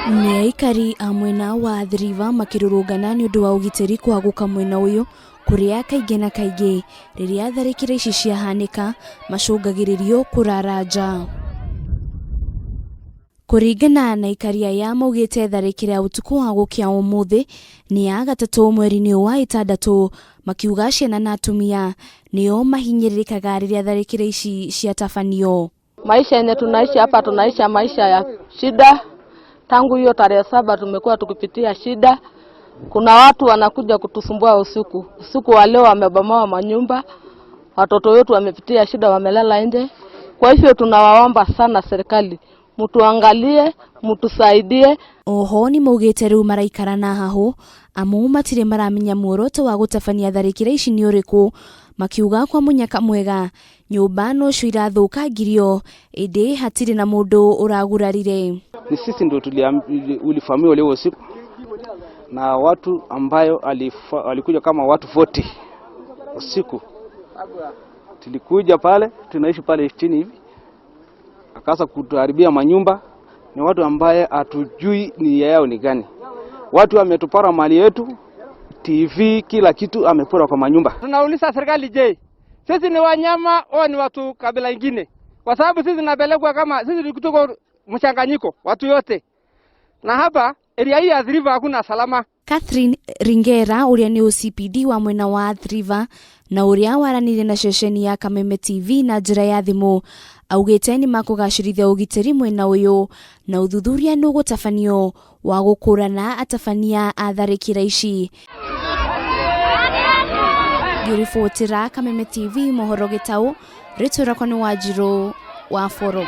Nĩ aikari a mwena wa Athi River makĩrũrũngana nĩ ũndũ wa ũgitĩri kwagũka mwena ũyũ kũrĩa kaingĩ na kaingĩ rĩrĩa tharĩkĩra ici ciahanĩka macũngagĩrĩrio kũrara nja. Kũringana na aikari aya maugĩte tharĩkĩra ya ũtukũ wa gũkĩa ũmũthĩ nĩ ya gatatũ mweri-inĩ ũyũ wa ĩtandatũ, makiuga ciana na atumia nĩo mahinyĩrĩrĩkaga rĩrĩa tharĩkĩra ici ciatabanio. Maisha yenye tunaishi hapa, tunaishi maisha ya shida. Tangu hiyo tarehe 7 tumekuwa tukipitia shida. Kuna watu wanakuja kutusumbua usiku. Usiku wa leo wamebomoa manyumba, watoto wetu wamepitia shida, wamelala nje. Kwa hivyo tunawaomba sana serikali, mtuangalie, mtusaidie. Oho nĩ maugĩte rĩu maraikara na hahũ amu matirĩ maramenya muoroto wa gũtabania tharĩkĩra ici nĩ ũrĩkũ, makiuga kwa mũnyaka mwega nyũmba nocio irathũkangirio ĩndĩ hatirĩ na mũndũ ũragurarire. Ni sisi ndio ulivamiwa leo usiku na watu ambayo walikuja kama watu 40 usiku. Tulikuja pale, tunaishi pale chini hivi, akaanza kutuharibia manyumba. Ni watu ambaye hatujui nia yao ni gani. Watu wametupora mali yetu, TV, kila kitu amepora kwa manyumba. Tunauliza serikali, je, sisi ni wanyama au ni watu kabila ingine? Kwa sababu sisi tunapelekwa kama sisi tuko mchanganyiko watu yote, na hapa area hii ya Athi River hakuna salama. Catherine Ringera ũrĩa nĩ OCPD wa mwena wa Athi River na ũrĩa waranire na ceceni ya Kameme TV na njĩra ya thimũ augĩte nĩ makũgacĩrithia ũgitĩri mwena ũyũ na ũthuthuria nĩ ũgũtabanio wa gũkũrana atabania a tharĩkĩra ici. Ngĩribotĩra Kameme TV mohoro gĩtaũ, rĩtwa rĩakwa nĩ Wanjirũ wa Boro.